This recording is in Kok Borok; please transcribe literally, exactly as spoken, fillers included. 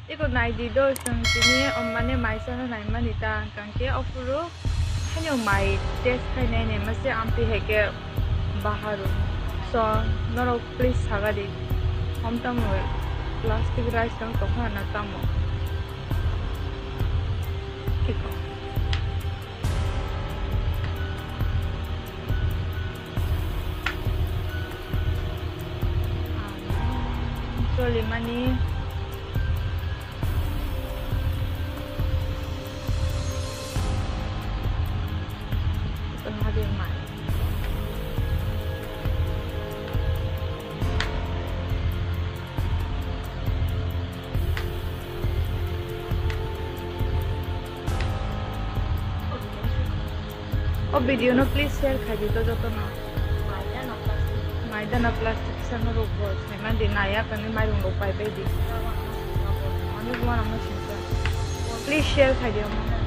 Eko naidi do, chwng tini, o, mane, mai chana naimani ta, hwnkhe ophuru haino mai test khainai naima se amtwi hai khe baharu. So, norok please sagadi, hom tamo plastic rice tong tongkha na tamo. Eko. Choli mani. Ito na din mai. O video no please share khai di to joto no. Maidana plastic sana rok bo sai man di naya kani mairung rok pai pai di. Ani buan ang no singsa. Please share khai di amo.